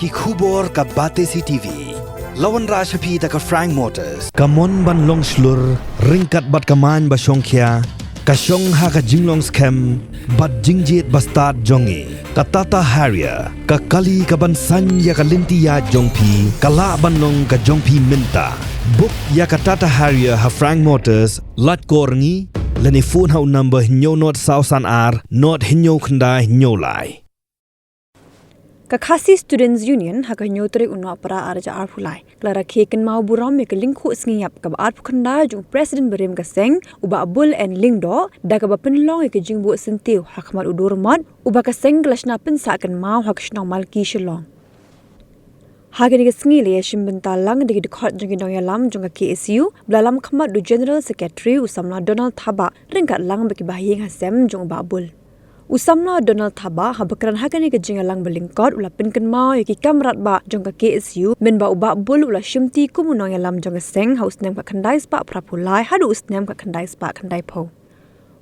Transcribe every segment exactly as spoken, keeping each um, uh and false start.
Ki khubor ka Batesi T V. La wanrah sha phi da ka Frank Motors. Ka mon ban long shlur, ryngkat bad ka main ba shongkhia, ka shong ha ka jinglong skhem bad jingjied ba stad jong ngi. Ka Tata Harrier, ka kali ka ban saiñ ïa ka lynti ïaid jong phi, ka lah ban long ka jong phi mynta. Book ïa ka Tata Harrier ha Frank Motors, lait kor ngi, lane phone ha u number hynñiew nod saw san ar, nod hynñiew khyndai hynñiew lai. Ka Khasi Students Union ha ka hynñiew tarik u Nohprah ar hajar arphew lai ka la rakhe kynmaw burom ïa ka lyngkhuh sngi ïap kaba arphew khyndai jong u President barim ka seng, u Bah Bull N Lyngdoh, da kaba pynlong ïa ka jingbuh syntiew ha khmat u Durmot, uba ka seng ka la shna pynsah kynmaw ha ka shnong Malki Shillong. Ha kane ka sngi la ïashim bynta lang da ki dkhot jong ki nongïalam jong ka K S U, ba la lam khmat da u General Secretary u samla Donald Thabah, ryngkat lang bad ki bahaïing hasem jong u Bah Bull. U samla Donald Thabah, haba kren ha kane ka jingïalang ba lyngkot, u la pynkynmaw ïa ki kam radbah jong ka K S U, mynba u Bah Bull u la shimti kum u nongïalam jong ka seng ha u snem khatkhyndai spah phraphew lai haduh u snem khatkhyndai spah khyndaiphew.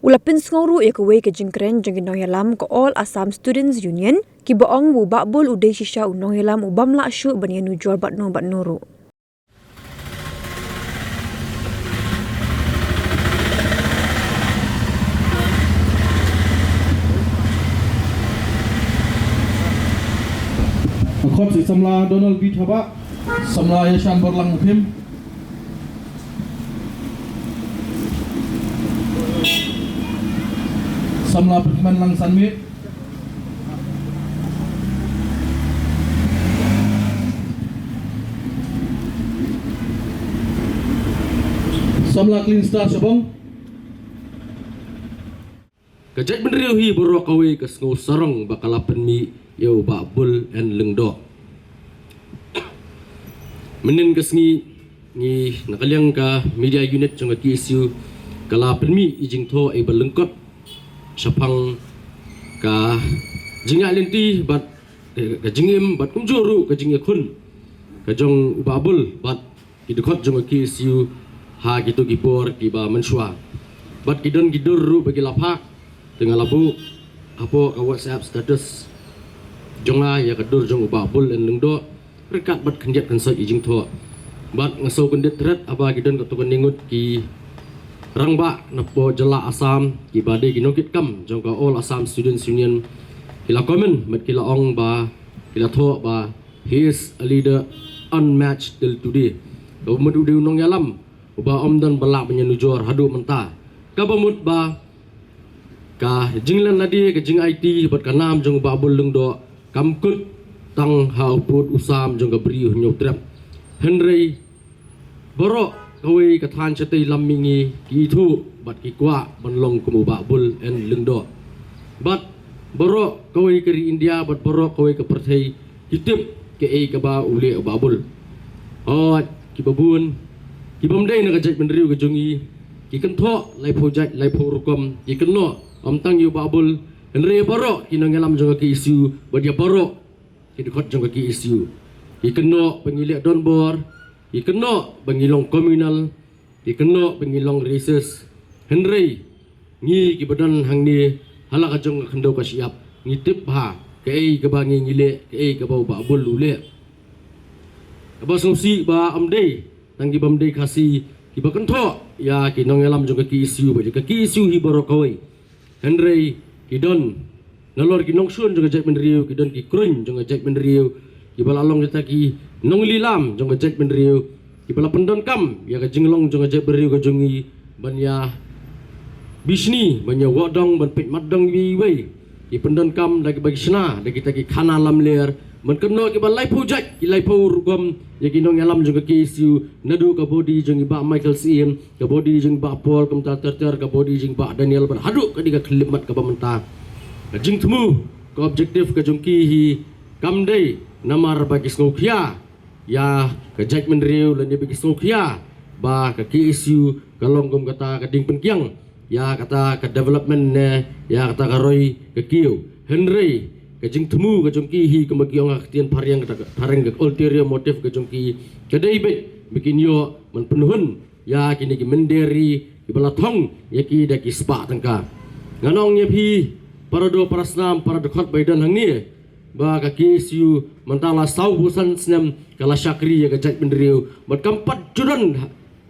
U la pynsngew ruh ïa kawei ka jingkren jong ki nongïalam ka All Assam Students Union, kiba ong ba u Bah Bull u dei shisha u nongïalam u bym lah shuh ban ïanujor bad no bad no ruh. Khot i samla Donald B Thabah, samla Yashan Borlang Phim, samla Pyrkmen Lang Sanmi, samla Clean Star Shabong. Ka jaitbynriew hi baroh kawei ka sngew sarong ba ka la pynmih ïa u Bah Bull N Lyngdoh. Mynnin ka sngi ngi na ka liang ka media unit jong ka K S U ka la pynmih i jingthoh i ba lyngkot shaphang ka jingïaid lynti bad, eh, ka jingim bad kumjuh ruh ka jingïakhun ka jong u Bah Bull bad ki dkhot jong ka K S U ha kito ki por kiba mynshuwa. Bad ki don ki dur ruh ba ki la phah, te nga la buh hapoh ka WhatsApp status jong nga ïa ka dur jong u Bah Bull N Lyngdoh, ryngkat bad khyndiat khynsoit i jingthoh. Bad nga sngewkyndit thret haba ki don katto katne ngut ki rangbah napoh jylla Assam kiba dei ki nongkitkam jong ka All Assam Students Union ki la comment bad ki la ong ba, ki la thoh ba, "He is a leader unmatched till today." Ka mut u dei u nongïalam uba ym don ba lah ban ïanujor haduh mynta. Kaba mut ba ka jinglen lade, ka jingaiti bad ka nam jong u Bah Bull Lyngdoh kam kut tang ha u pud u sam jong ka Bri u Hynñiewtrep. Hynrei baroh kawei ka thaiñ shatei lam mihngi ki ithuh bad ki kwah ban long kum u Bah Bull N Lyngdoh. Bad baroh kawei ka ri India bad baroh kawei ka pyrthei ki tip kaei kaba u leh u Bah Bull. Hooid, kiba bun, ki bym dei na ka jaitbynriew ka jong ngi ki kynthoh laiphew jait laiphew rukom, ki kynnoh ym tang ïa u Bah Bull, hynrei ïa baroh ki nongïalam jong ka K S U bad ïa baroh ki dkhot jong ka K S U. Ki kynnoh ba ngi leh donbor, ki kynnoh ba ngi long communal, ki kynnoh ba ngi long racist. Hynrei ngi kiba don hangne ha la ka jong ka khyndew ka shyiap, ngi tip bha kaei kaba ngi, ngi leh, kaei kaba u Bah Bull u leh. Kaba sngewsih ba ym dei tang ki bym dei Khasi kiba kynthoh ïa ki nongïalam jong ka K S U bad ïa ka K S U hi baroh kawei. Hynrei ki don nalor ki nongshun jong ka jaitbynriew, ki don ki kruiñ jong ka jaitbynriew kiba la long kita ki nonglilam jong ka jaitbynriew, kiba la pyndonkam ïa ka jinglong jong ka jaitbynriew ka jong ngi ban ïa bishni, ban ïa wad dong, ban peit mat dong iwei iwei. Ki pyndonkam da kiba ki shna da kita ki khana lamler ban kynnoh kiba laiphew jait ki laiphew rukom ïa ki nongïalam jong ka K S U, naduh ka body jong i Bah Michael Syiem, ka body jong i Bah Paul, kumta ter ter ka body jong i Bah Daniel, bad haduh ka dei ka khyllipmat kaba mynta. Ka jingthmu, ka objective ka jong ki hi kam dei namar ba ki sngewkhia ïa ka jaitbynriew lane ba ki sngewkhia ba ka K S U ka long kum kata ka diengpyngkiang ïa kata ka development ne ïa kata ka roi ka kiew. Hynrei ka jingthmu ka jong ki hi, kumba ki ong ha ka ktien phareng, kata ka phareng, ka ulterior motive ka jong ki ka dei beit ba kin ïoh ban pynhun ïa kine ki mynder ri kiba la thong ïa ki da ki spah tyngka. Ngan ong ïa phi, para doh para snam, para dkhot ba i don hangne, ba ka K S U mynta la saw phew san snem ka la shakri ïa ka jaitbynriew. Bad kam pat ju don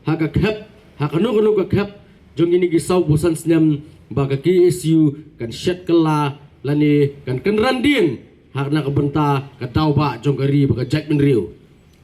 ha ka khep, ha kano kano ka khep jong kine ki saw phew san snem ba ka K S U kan shet kylla lane kan kynran dien ha na ka bynta ka daw ba jong ka ri bad ka jaitbynriew.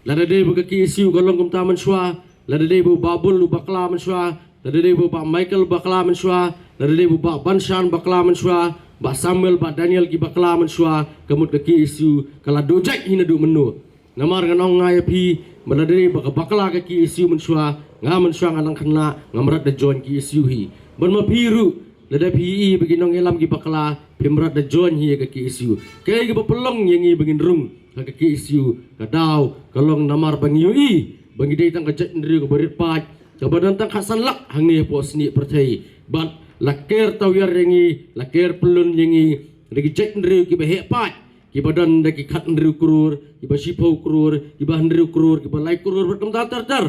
Lada dei ba ka K S U ka long kumta mynshuwa, lada dei ba u Bah Bull u bakla mynshuwa, lada dei ba u Bah Michael bakla mynshuwa, lada dei ba u Bah Banshan bakla mynshuwa, Bah Samuel, Bah Daniel ki bakla mynshuwa, ka mut ka K S U ka la duh jait hi naduh mynno. Namar ngan ong nga ïa phi, ba lada dei ba ka bakla ka K S U mynshuwa, nga mynshuwa nga nang khynnah, ngam rat da join K S U hi. Ban ma phi ruh, lada phi ïohi ba ki nongïalam ki bakla, phim rat da join hi ïa ka K S U. Kaei kaba pynlong ïa ngi ba ngin rung ha ka K S U? Ka daw ka long namar ba ngi ïohi ba ngi dei tang ka jaitbynriew kaba rit paid, kaba don tang khatsan lak hangne hapoh snieh pyrthei. Bad la ker tawiar ïa ngi, la ker pyllun ïa ngi da ki jaitbynriew kiba heh paid, kiba don da ki khathynriew klur, kiba shiphew klur, kiba hynriew klur, kiba lai klur bad kumta ter ter.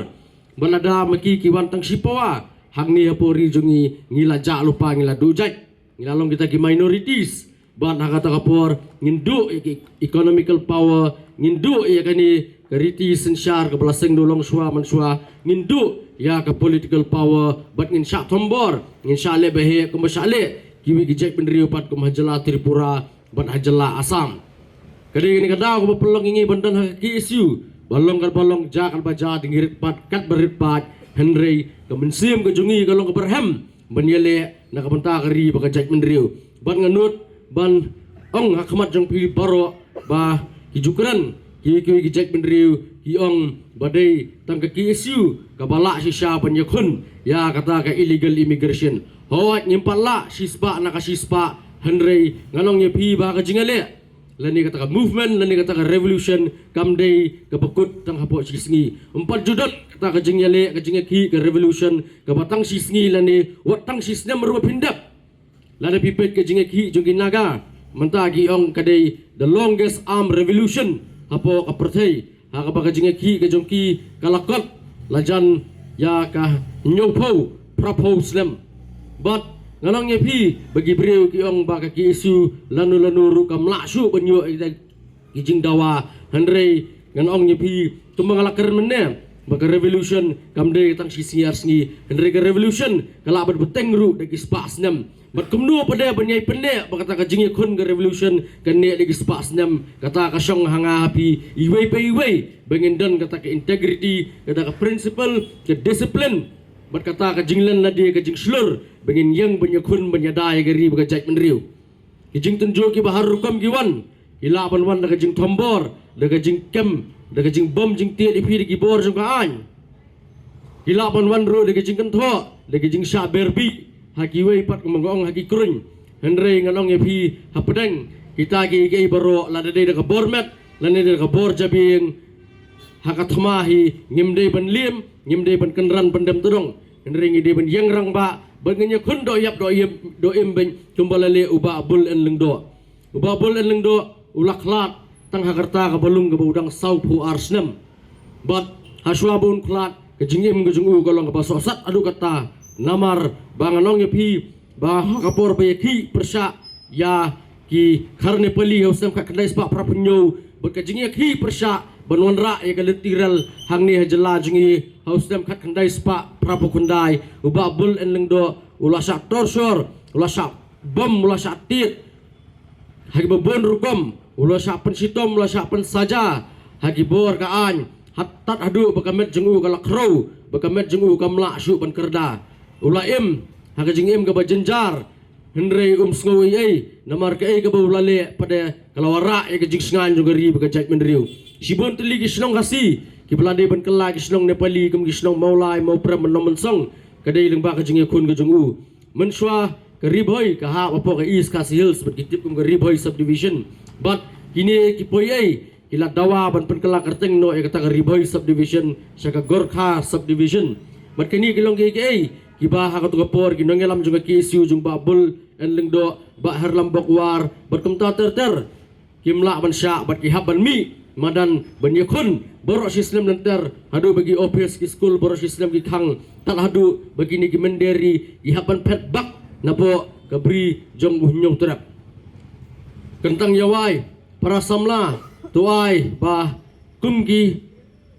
Bad lada ma ki ki wan tang shi pawa hangne hapoh ri jong ngi, ngi la jah lypa, ngi la duh jait, ngi la long kita ki minorities. Bad ha kata ka por ngin duh ïa ki economical power, ngin duh ïa kane ka riti synshar kaba la seng duh long shuwa mynshuwa, ngin duh ïa ka political power, bad ngin shah thombor, ngin shah leh ba heh kumba shah leh kiwei ki jaitbynriew pat kum ha jylla Tripura bad ha jylla Assam. Ka dei kane ka daw kaba pynlong ïa ngi ban don ha ka K S U, ba long kat ba long, jia kat ba jia, dang rit pat kat ba rit pat, hynrei ka mynsiem ka jong ngi ka long kaba rhem ban ïaleh na ka bynta ka ri bad ka jaitbynriew. Bad nga nud ban ong ha khmat jong phi baroh ba ki ju kren kiwei kiwei ki jaitbynriew ki ong ba dei tang ka K S U kaba lah shisha ban ïakhun ïa kata ka illegal immigration. Hooid, ngim pat lah shispah na ka shispah, hynrei ngan ong ïa phi ba ka jingïaleh lane kata ka movement lane kata ka revolution kam dei kaba kut tang hapoh shi sngi. Ym pat ju don kata ka jingïaleh, ka jingïakhih, ka revolution kaba tang shi sngi lane wat tang shi snem ruh phin dep. Lada phi peit ka jingïakhih jong ki Naga, mynta ki ong ka dei the longest armed revolution hapoh ka pyrthei, ha kaba ka jingïakhih ka jong ki ka la kot la jan ïa ka hynñiewphew phraphew snem. Bad ngan ong ïa phi ba ki briew ki ong ba ka K S U lano lano ruh kam lah shuh ban ïoh ïa ki jingdawa, hynrei ngan ong ïa phi kumba nga la kren mynne ba ka revolution kam dei tang shi sngi ar sngi, hynrei ka revolution ka lah ban bteng ruh da ki spah snem. Bad kumno pat de ban ïai pynneh ba kata ka jingïakhun ka revolution kan neh da ki spah snem? Kata ka shong ha nga ha phi iwei pa iwei ba ngin don kata ka integrity, kata ka principle, ka discipline, bad kata ka jinglen lade, ka jingshlur ba ngin ïeng ban ïakhun ban ïada ïa ka ri bad ka jaitbynriew. Ki jingtynjuh kiba har rukom ki wan, ki lah ban wan da ka jingthombor, da ka jingkem, da ka jingbom jingtied ïa phi da ki bor jong ka aiñ. Ki lah ban wan ruh da ka jingkynthoh, da ka jingshah berbih ha kiwei pat, kumba nga ong, ha ki kruiñ. Hynrei ngan ong ïa phi hapdeng kita kiei kiei baroh, lada dei da ka bor met lane da ka bor jabieng, ha ka thma hi ngim dei ban liem, ngim dei ban kynran pyndem tdong, hynrei ngi dei ban ïeng rangbah bad ngin ïakhun doh ïap doh im, doh im beit kumba la leh u Bah Bull N. Lyngdoh. U Bah Bull N. Lyngdoh u la khlad tang ha ka rta kaba lung kaba u dang sawphew ar snem. Bad ha shuwa ba un khlad, ka jingim ka jong u ka long kaba sohsat haduh katta, namar ba ngan ong ïa phi ba ha ka por ba ïakhih pyrshah ïa ki khar Nepali ha u snem khatkhyndai spah phraphew hynñiew, bad ka jingïakhih pyrshah ban wanrah ïa ka lynti rel hangne ha jylla jong ngi ha u snem khatkhyndai spah phraphew khyndai, u Bah Bull N. Lyngdoh u la shah torture, u la shah bom, u la shah tied ha kiba bun rukom, u la shah pynshitom, u la shah pynsaja ha ki bor ka aiñ, haduh tad haduh ba ka met jong u ka la khrew, ba ka met jong u kam lah shuh ban kyrda. U la im ha ka jingim kaba jynjar, hynrei um sngew ei ei, namar kaei kaba u la leh pat de ka la wanrah ïa ka jingshngaiñ jong ka ri bad ka jaitbynriew. Shibun tylli ki shnong Khasi kiba la dei ban kylla ki shnong Nepali kum ki shnong Mawlai, Mawprem, Nongmynsong, ka dei lyngba ka jingïakhun ka jong u. Mynshuwa ka Ri Bhoi ka hap hapoh ka East Khasi Hills bad ki tip kum ka Ri Bhoi Subdivision. Bad kine ki poi ei ki la dawa ban pynkylla kyrteng noh ïa kata ka Ri Bhoi Subdivision sha ka Gorkha Subdivision. Bad kine ki long kiei kiei kiba ha kato ka por ki nongïalam jong ka K S U jong Bah Bull N. Lyngdoh, Bah Herlambok War bad kumta ter ter kim lah ban shah bad ki hap ban mih madan ban ïakhun baroh shi snem lynter haduh ba ki ophis, ki skul, baroh shi snem ki khang, tad haduh ba kine ki mynder ri ki hap ban phet bak napoh ka bri jong u Hynñiewtrep. Kyntang ïa wai, Para samla, to ai ba kum ki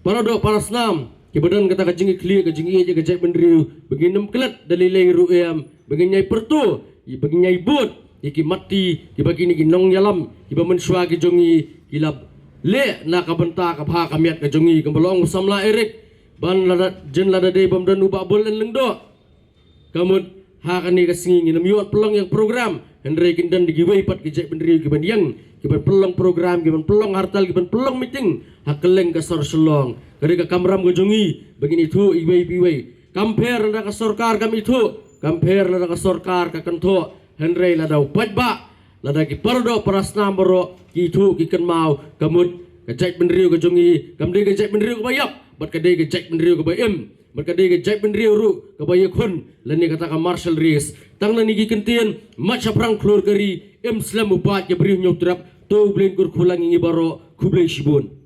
para doh para snam kiba don kata ka jingkitkhlieh, ka jingïeit ïa ka jaitbynriew, ba ngin ym klet da lei lei ruh em, ba ngin ïai pyrto, ba ngin ïai bud ïa ki matti kiba kine ki nongïalam kiba mynshuwa ki jong ngi ki la leh na ka bynta ka bha ka miat ka jong ngi. Kumba la ong u samla Eric, ban lada jin lada dei bym don u Bah Bull N Lyngdoh, ka mut ha kane ka sngi ngin ym ïoh pynlong ïa ka program, hynrei kin don da kiwei pat ki jaitbynriew kiban ïeng, kiban pynlong program, kiban pynlong hartal, kiban pynlong meeting ha kylleng ka sor Shillong. Ka dei ka kamram ka jong ngi ba ngin ithuh iwei pa iwei. Kam pher lada ka sorkar kam ithuh, kam pher lada ka sorkar ka kynthoh, hynrei lada u paidbah, lada ki para doh para snam baroh ki ithuh ki kynmaw, ka mut ka jaitbynriew ka jong ngi kam dei ka jaitbynriew kaba ïap, bad ka dei ka jaitbynriew kaba im, bad ka dei ka jaitbynriew ruh kaba ïakhun lane kata ka martial race. Tang nangne ki kyntien, mat shaphrang khlur ka ri, im slem u paid ka briew hynñiewtrep. To U Blei un kyrkhu lang ïa ngi baroh. Khublei shibun.